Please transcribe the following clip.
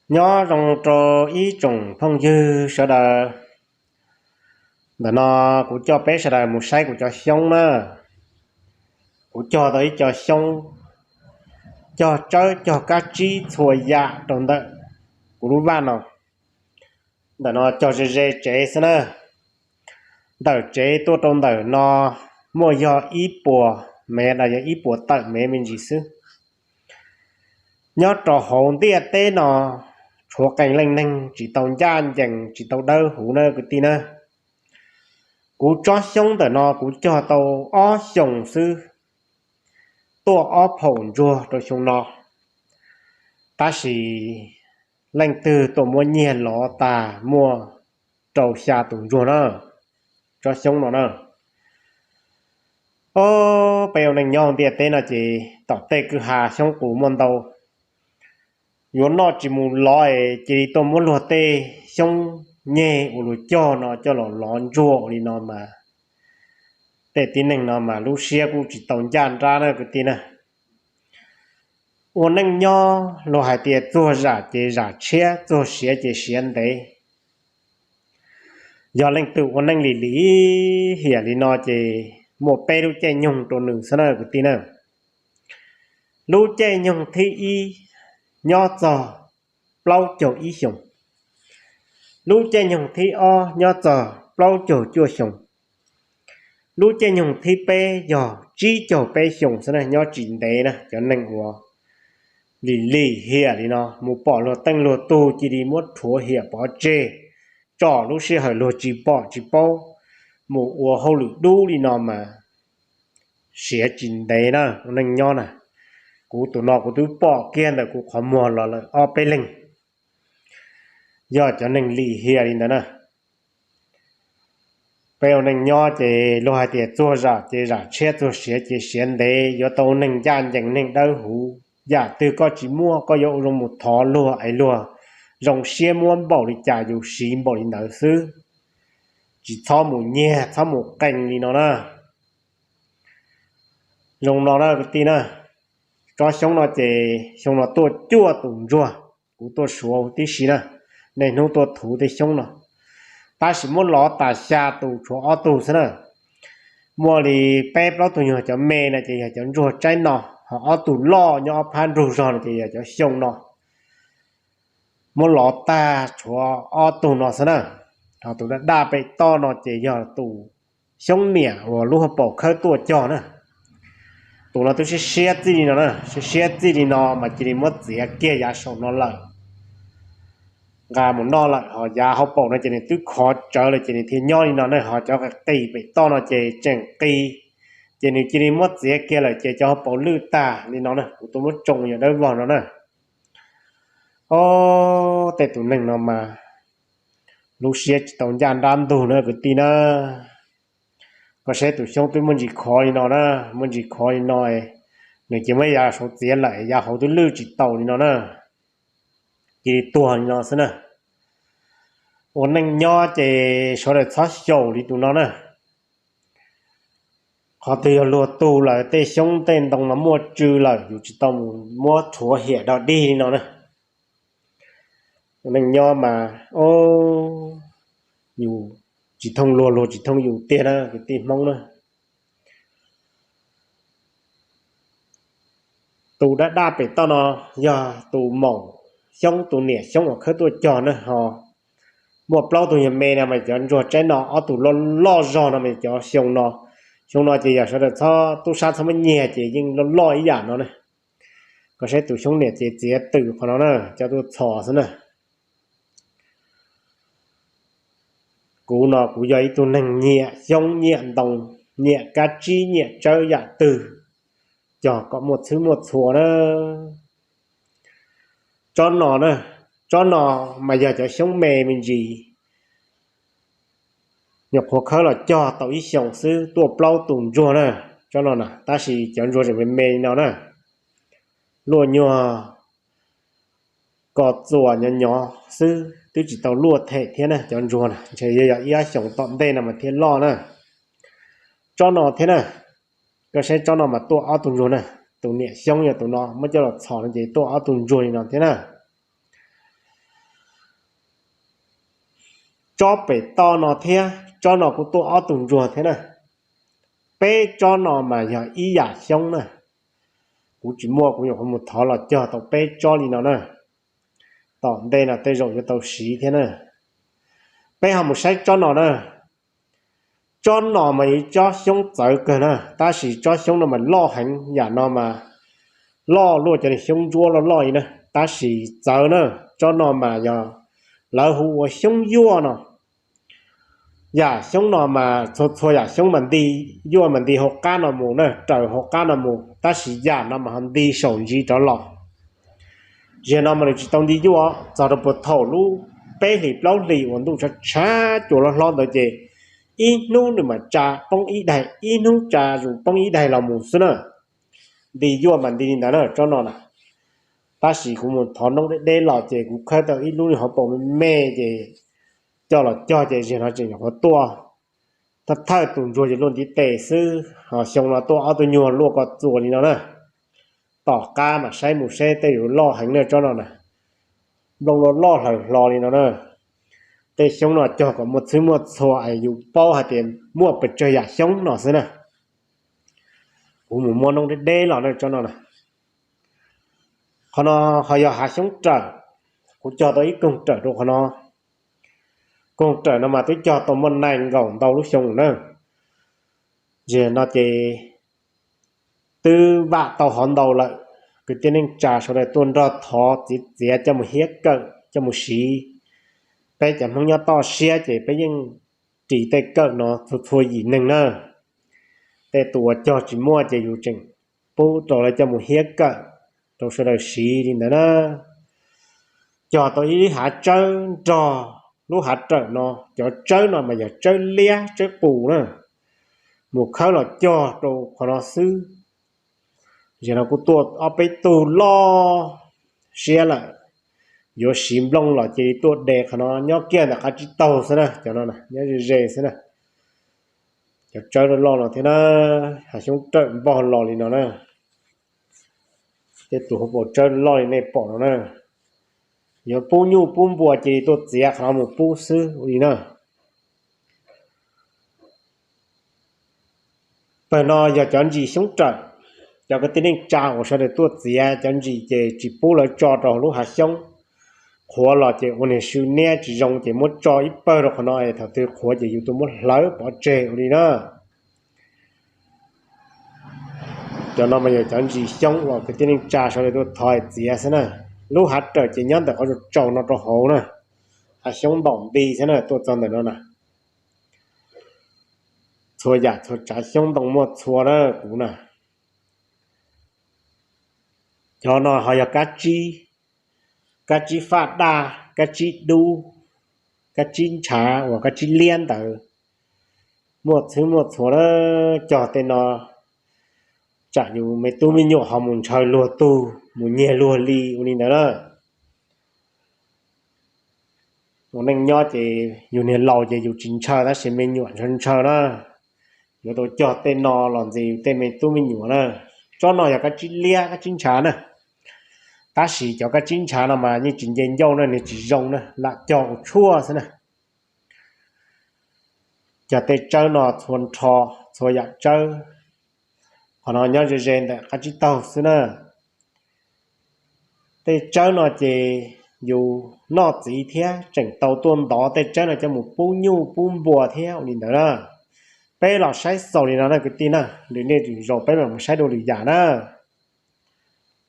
Nyob zoo rau ib tsoom phooj ywg sawv daws. Ntawm no kuv coj peb sawv daws mus saib kuv cov xyoob na. Kuv cog tau ib co xyoob, cog tsawb cog kab tsib txhua yam rau ntawm kuv lub vaj no. Ntawm no cog ze ze tsev xwb na. Ntawm tsev tuaj rau ntawm no muaj yog ib puas mev los yog ib puas tawm mev me ntsis xwb. Nyob rau hauv ntiaj teb no tshuav qee leej neeg tsis tau ncaj ncees tsis tau dawb huv na kwv tij na. Kuv tsob xyoob ntawm no kuv cog tau ob xyoos xwb, tuaj ob phaum ntsuag rau xyoo no. Tab sis leej twg tuaj muab nyiag lov tas muaj rau xya tus ntsuag na, tsob xyoob no na. Ob, peb ua neej nyob ntiaj teb no ces tom tej kwj ha xyoob qus muaj ntau, yuav noj tsis mus lov es cia li tuaj muab luag tej xyoob nyeg uas luag cog no coj los lov ntsuag ua li no mas tej tib neeg no mas lub siab kuj tsis tau ncaj nrab na kwv tij na. Ua neej nyob luag hais tias txuag zam ces zam tshiab, txuag siav ces siav ntev. Yog leej twg ua neej lim lim hiam li no ces muaj peb lub caij nyoog rau nws xwb na kwv tij na. Lub caij nyoog thib ib nyob txog plaub caug ib xyoos, lub caij nyoog thib ob nyob txog plaub caug cuaj xyoos, lub caij nyoog thib peb yog tsib caug peb xyoos xwb na, nyob tsis ntev na. Cov neeg uas lim lim hiam li no mus pom luag teej luag tug cia li muab rhuav hiam pov tseg, txog lub sij hawm luag tsis pom tsis paub mus ua hauj lwm dub li no mas siav tsis ntev na ua neej nyob na. Kuv tus no kuv twb pom kiag ntawm kuv qhov muag los lawm ob peb leeg, yog cov neeg lim hiam li ntawd na. Peb ua neej nyob ces luag hais tias txuag zam ces zam tshiab, txuag siav ces siav ntev, yuav tau ua neeg ncaj ncees neeg dawb huv. Yam twg koj tsis muaj koj yuav ua zoo mus thov luag es luag zoo siab muab npaum li cas yus siv npaum li ntawd xwb, tsis txhob mus nyiag txhob mus qee li no na. Zoo no na kwv tij na, tsob xyoob no ces xyoo no tuaj cuaj tus ntsuag, kuv tuaj suav tib si na, niaj hnub tuaj thuv tej xyoob no, tab sis muab lov tas xya tus tshuav ob tug xwb na. Muaj li peb plaub tug nyuag cov me no ces yog cov ntsuag tsaib no, ho ob tug loj nyob ob phab nrug zog no ces yog cov xyoo no. Muab lov tag tshuav ob tug no xwb na. Ho tus daj daj pem toj no ces yog tus xyoob niam uas lub hauv paus khawb tuaj cog na. Tus no twb siab siab txij li no na, siab siab txij li no mas cia li muab txiav kiag yav saum no lawm, nqa mus noj lawm. Ho yav hauv paus no ces nws twb khov tsawv lawm ces nws thiaj nyob li no na. Ho cov qis pem toj no ces tseem qis, ces nws cia li muab txiav kiag lawm ces cov hauv paus lwj tag li no na. Kuv tuaj muab tsoo yog dawb vog no na. Ob, tej tus neeg no mas lub siab tsis tau ncaj nrab ntug na kwv tij na. Koj saib tus xyoob twb muaj ntsis khov li no na, muaj ntsis khov li no, nws cia li muab yav saum txiav lawm, yav hauv twb lwj tsis tau li no na, cia li tuag li no xwb na. Ua neej nyob ces sawv daws txhob xyaum li tus no na. Qhov twg yog luag tug lawm tej xyoob tej ntoo no muaj tsw lawm yus tsis tau mus muab rhuav hiam dog dig li no na. Ua neej nyob mas, o, yus tsis thooj luag luag tsis thooj yus tiag na kwv tij Hmoob na. Tus daj daj pem toj no yog tus maum xyoob, tus niam xyoob uas khawb tuaj cog na. Ho muaj plaub tug nyuag me no mas cov ntsuag tsaib no, ob tug loj loj zog no mas cov xyoo no. Xyoo no ces yog sawv daws txhob, tub sab txhob muab nyiag ces yeej loj loj ib yam no na. Koj saib tus xyoob niam ces txiav twm qhov no na, coj tuaj txhos xwb na. Kuv no kuv yog ib tug neeg nyiam xyoob nyiam ntoo, nyiam kab tsib nyiam tsawb yam twg, cog kom muaj txhwb muaj txhua na. Tsob no na, tsob no mas yog cov xyoob me me ntsis, nyuam qhuav khawb los cog tau ib xyoos xwb tuaj plaub tus ntsuag na. Tsob no na, tab sis cov ntsuag tseem me me li no na. Luaj nyuag ko txuas nyov nyov xwb, twb tsis tau luaj them thiab na. Cov ntsuag na ntshe yuav yog ib ob xyoos tom ntej no mas thiaj loj na. Tsob no thiab na, koj saib tsob no mas tuaj ob tug ntsuag na. Tus niam xyoob yog tus no, muab coj los txhos no ces tuaj ob tug ntsuag li no thiab na. Tsob pem toj no thiab tsob no kuj tuaj ob tug ntsuag thiab na. Peb tsob no mas yog ib yam xyoob na. Kuv tsis muaj, kuv nyuam qhuav mus thov los cog tau peb tsob li no na. Tom ntej no tej zaum yuav tau siv thiab na. Peb ho mus saib tsob no na. Tsob no mas yog ib tsob xyoob txawv kawg na, tab sis tsob xyoob no mas loj heev, yam no mas loj luaj cov xyoob ntsuab loj loj li na, tab sis txawv na. Tsob no mas yog lawv hu ua xyoob yuaj no. Yam xyoob no mas txhua txhua yam xyoob mas nti, yuaj mas nti hauv qab no mus na, raws hauv qab no mus, tab sis yam no mas ho nti saum ntsis rov los. Zaum no mas nws tsis tau nti yuaj, txog rau puag thaum lub peb hlis plaub hlis uas ntuj tshav tshav cua hlob hlob ntawd ces ib hnub nws mam tsa poob ib daig, ib hnub tsa zus poob ib daig los mus xwb na. Nti yuaj mas nti li ntawd na tsob no na. Tab sis kuv mus thov noob deb deb los ces kuv khawb tau ib lub hauv paus me me ces coj los cog ces zaum no tseem nyuam qhuav tuaj. Thawj thawj tus ntsuag ces luaj ntiv tes xwb, ho xyoo no tuaj ob tug nyuag luaj ko txuas li no na. Tom qab mam saib mus seb tej yuav loj heev na tsob no na. Nplooj loj loj hlaws hlo li no na. Tej xyoob no cog kom muaj txhwb muaj txhua es yus paub hais tias muaj pes tsawg yam xyoob no xwb na. Kuv mus muab noob deb deb los na tsob no na. Qhov no ho yog hav xyoob rawm. Kuv cog tau ib koog rawm rau qhov no. Koog rawm no mas twb cog tau muaj nees nkaum ntau lub xyoo na. Zaum no ces twb vam tau hov ntau lawm. Kwv tij neej tsa sawv daws tuaj nrog thov txiav txiav coj mus hiab kawm coj mus siv. Peb cov Hmoob nyob toj siab ces peb yeej ris tej kawm no txhua txhua yim neeg na. Tej tus uas cog tsis muaj ces yus tseem pub rau lawv coj mus hiab kawm rau sawv daws siv li ntawd na. Cog tau ib lub hav tsawb nrog lub hav rawm no, cov tsawb no mas yog tsawb liab tsawb qus na. Mus khawb los cog rau qhov no xwb. Zaum no kuj tuaj ob peb tug loj siab lawm, yuav siv nplooj los cia li tuaj de qhov no, nyob kiag ntawm qab tsib taug xwb na, cov no nyob ze ze xwb na. Cov tsawb loj loj no thiab na, hav xyoob rawm npog los li no na. Tej tus hauv paus tsawb loj li nej pom no na, yuav pub nyuj pub npua cia li tuaj txiav qhov no mus pub xwb ua li na. Pawg no yog cov ntsis xyoob rawm. Cov kwv tij neej tsa uas sawv daws tuaj txiav cov ntsis ces tsis pub lawv tso rau hauv lub hav xyoob. Qhuav los ces ua niag sw niab tsis zoo ces muab tso ib pawg rau qhov no es thaum twg qhuav ces yus tus muab hlawv pov tseg ua li na. Cov no mas yog cov ntsis xyoob uas kwv tij neej tsa sawv daws tuaj thov txiav xwb na. Lub hav rawm ces nyob ntawm qhov tsaus no rau hauv na. Hav xyoob ntaum nti xwb na, tuaj txog ntawm no na. Txhua yam txhua tsav xyoob ntoo muaj txhua na kuv na. Cov no ho yog kab tsib, kab tsib faj daj, kab tsib dub, kab tsib ntshav uas kab tsib liab ntawd. Muaj txhwb muaj txhua na, cog tej no tsam yus me tub me nyuam ho mus ntshaw luag tug mus nyiag luag li ua li ntawd na. Ua neej nyob ces yus niag laus ces yus tsis ntshaw tab sis me nyuam ntshaw ntshaw na. Yuav tau cog tej no los ntxias yus tej me tub me nyuam na. Tsob no yog kab tsib liab kab tsib ntshav na, tab sis cov kab tsib ntshav no mas yeej tsis nce ncauj na, nws tsis zoo na, lam cog ua tshuaj xwb na. Cog tej tsawb no txhua nrho, txhua yam tsawb. Qhov no nyob ze ze ntawm qab tsib taug xwb na. Tej tsawb no ces yus noj txiv thiab tseem tau tuaj ntov tej tsawb no coj mus pub nyuj pub npua thiab ua li ntawd na. Peb los saib xaus li no na kwv tij na, lwm niaj lwm zaus peb mam mus saib dua lwm yam na.